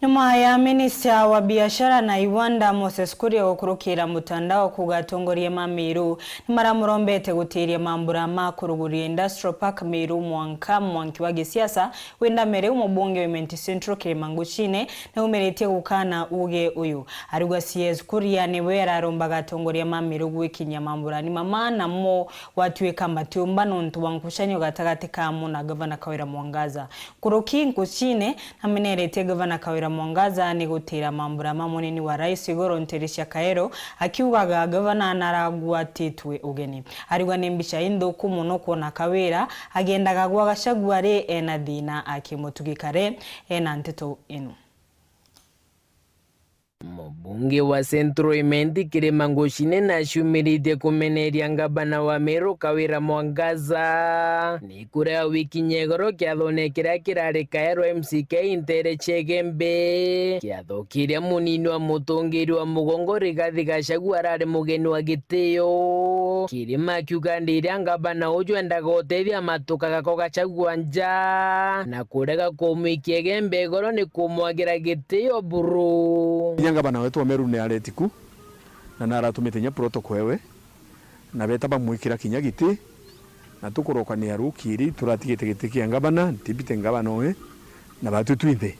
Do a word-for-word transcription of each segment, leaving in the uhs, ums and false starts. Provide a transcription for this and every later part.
Nyuma ya minista wa biashara na iwanda Moses Kuria gukurukira mutandao kuuga atongoria ma Meru nimaramurombete gutiiria mambura ma kuruguria Industrial Park Meru mwanka mwanki wa gisiasa windame riu mubunge wa Imenti Central Kirima Nguchine niumiritie gukana uuge uyu. Ariuga C S Kuria niwe ararombaga atongoria ma Meru gwikinyia mamburani mama namo gwatuika matiumba nontu bwa nkucanio gatagati kamo na Gavana Kawira Mwangaza. Nkuruki Nguchine nameneretie Gavana Kawira Mwangaza ni gutira mambura ma munini wa rais igoro ntere cia Kaero, akiugaga gavana naragwatitwe ugeni. Ariuga ni mbica inthuku mono kwona Kawira agendaga gwa Gachagua ri ena thina akimutugi kare ena nteto ino. Mubunge wa Central Imenti Kirima Nguchine naciumiritie kumeneria ngavana wa Meru Kawira Mwangaza ni kurega gwikinyia igoro kiathone kiria kirari Kaero M C K ntere cia Igembe, kiatho kiria munini wa mutongeri wa mugongo Rigathi Gachagua arari mugeni wa gitio. Kirima akiuga ndi iria ngavana uju endaga utethia matuka gako Gachagua nja na kurega kumwikia Igembe igoro ni kumwagira gitio buru. Kinya ngavana wetu wa Meru ni areti ku, na naratumite kinya protocol ewe, na beta bamwikira kinya giti, na tukurokania rukiri, turatigite giti kia ngavana, deputy ngavana owe, na batu twinthe.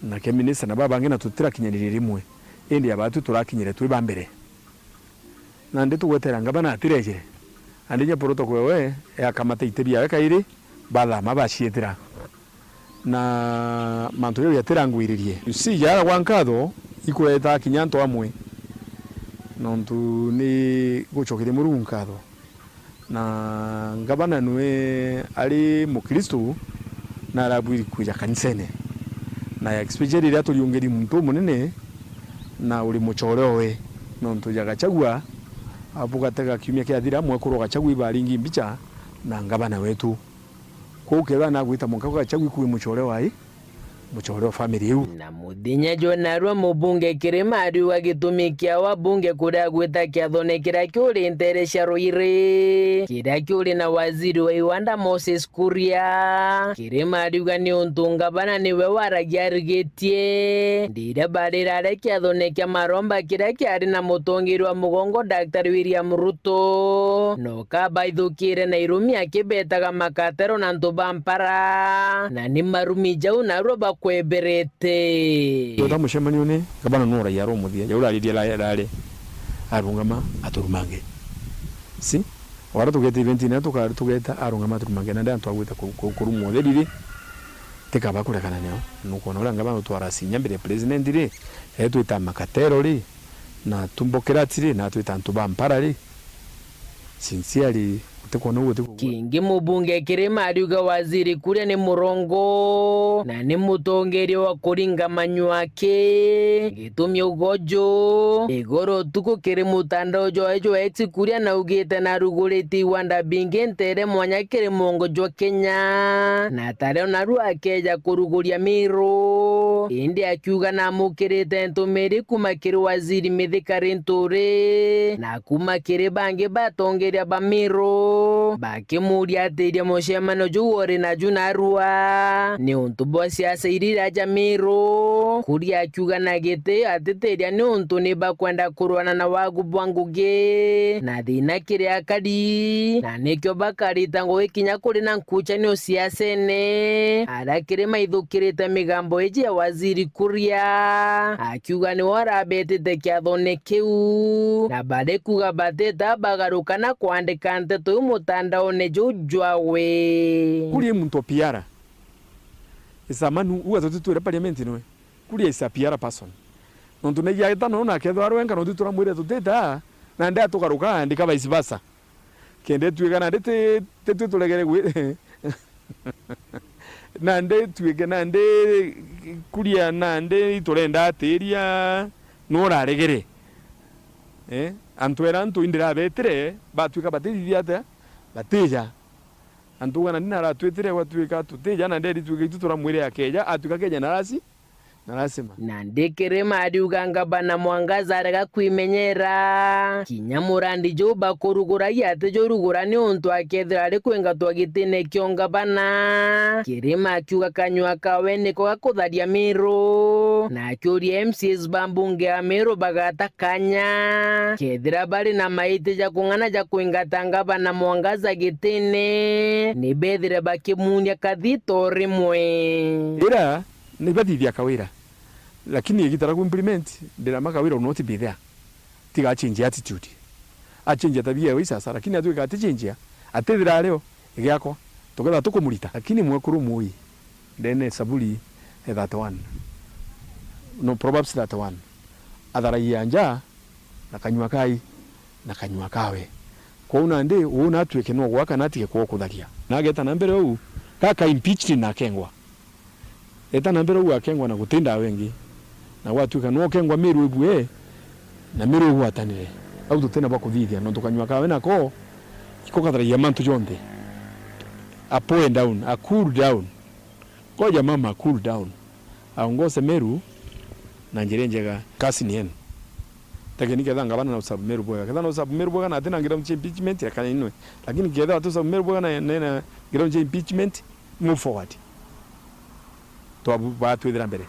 Nake minister na babangi na tutirakinyanirie rimwe, indi abatu turakinyire twi ba mbere. Nandi tugwetera ngavana atirejire, nandi kinya protocol ewe yakamata iti biawe kairi, bathama bacietira. Na mantu jau jatirangwiririe. You see, jaaragwa nkatho ikureta kinya antu amwe, nontu ni gucokeria Murungu nkatho. Na ngavana nwe ari Mukristu, na arabwiri kwija kanisene, na especially riria turiungeri muntu umunene na uri mucore owe, nontu ja Gachagua abu gatega kiumia kiathira, mwekuru wa Gachagua ibaringi mbicha na ngavana wetu. Kwou kethira nagwita mwanka kwa Gachagua ikui mucore wa i, mucore wa family iu. Na muthenya jwa narua mubunge Kirima ariuga gitumi kia wabunge kuria gwita kiathone kiria kiuri ntere cia Ruiri, kiria kiuri na waziri wa iwanda Moses Kuria. Kirima ariuga ni untu ngavana niwe waragia arigitie ndiria barira aria kiathone kia maromba kiria kiari na mutongeri wa mugongo Daktari William Ruto. No kabaithukire na irumi akibetaga makatero na antu ba mpara, na ni marumi jau narua bakweberete. Tweta mucemanione, ngavana nu uraia rwa muthia, jau uraririe ra-, rari arungama aturumange. Si? Wara tugeta event ina tuka-, tugeta arungama aturumange, nandi antu agwita ku-, ku-, kurumwa utheri ri, tikaba kurekana nio. Nukwona uria ngavana utwara sinya mbere ya president ri, etwita makatero ri, na tumbokera atiri, na twita antu ba mpara ri, sincerely, utikwona uguo tiku- Kingi mubunge Kirima ariuga waziri Kuria ni murongo, na ni mutongeria wa kuringa manyua aki. Gitumi ugoju, igoro tuku kiri mutandao jwae jwa X Kuria naugite narugurite iwanda bingi ntere mwanya kiri mwongo jwa Kenya, na tario narua akeja kuruguria Miru. Indi akiuga namukirite ntumiri kuma kiri waziri Mithika Linturi na kuma kiri bangi batongeria ba Miru, bakimuria atiria mucemanio juu uri naju narua ni untu bwa siasa iria iraja Miru. Kuria akiuga na gitio atitiria ni untu ni bakwenda kurwana na wagu bwa ngugi na thina kiri akari, na nikio bakarita ngugi kinya kuri na nkucanio siasene. Aria kiri maithukirite migambo iji ya waziri Kuria, akiuga niwe urabetite kiathone kiu, na bari kuuga batita bagaruka na kwandika nteto iu mutandaone juu jwawe. Kuria i muntu o P R. Is a man who, who has tutwire parliament niwe. Kuria is a P R person. Nontu naija agita no na akethwa arwenga, nontu turamwire tutita, nandi atugaruka andika vice versa. Kenda itwika nandi ti, ti twi turegere gwi-, nandi itwike nandi Kuria nandi iturenda atiria no uraregere. Eh, antu era antu indirabetire batwika batithithia atia? Batija. Antu ugana nina aratwitire gwatwika tutija, na nderi twika itu turamwire akeja, atwika akeja na rasi, Na lazima. Nandi Kirima ariuga ngavana Mwangaza arega kwimenyera. Kinya murandi juu bakurugura ati jurugura niuntu akethira ari kwingatwa gitine kio ngavana. Kirima akiuga kanyua kawe niko gakutharia Meru. Na akiuria M C As ba mbunge ya Meru bagata kanya. Kethira bari na maiti ja kung'ana ja kwingata ngavana Mwangaza gitine, ni bethire bakimuunia kathito rimwe. Ira ni bathithia Kawira. Lakini igita ra ku implement, ndiramaka Kawira will not be there. Tiga achange attitude. Achange tabia ya Waisasa, lakini atwika atichange, atithira ario, igiakwa, tukethira tukumurita. Lakini mwekuru Moi, ndene Saburi thirty-one, no, Proverbs thirty-one, atharagia nja na kanyua kai na kanyua kawe. Kwou nandi, uu natwike no gwaka na atige kwokuthagia. Na ageta na mbere uu, gaka impeached na akengwa. Eta na mbere uu akengwa na guti ndawa ingi. Na gwatwika no kengwa Meru ibue, na Meru igwatanire. Au tutina bwa kuthithia, nontu kanyua kawe nako, iko katharagia mantu jonthe. A poe down, a cool down. Ngoja mama a cool down. Aongoze Meru na njira injega. Kasi ni yenu. Lakini ketha ngavana na usabu Meru bwega. Ketha na usabu Meru bwega na atina ngira nche impeachment, rekana inwe. Lakini ketha tu usabu Meru bwega na, na, na ngira nche impeachment, move forward. Twabu-, batwithira mbere.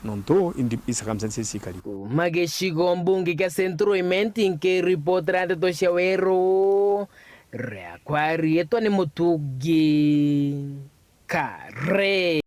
Nontu indi, i circumstances ikari. Kuma gicigo mbunge kia Central Imenti nkiripotera ndeto cia weru, riakwa riitwa ni Mutungi Kare.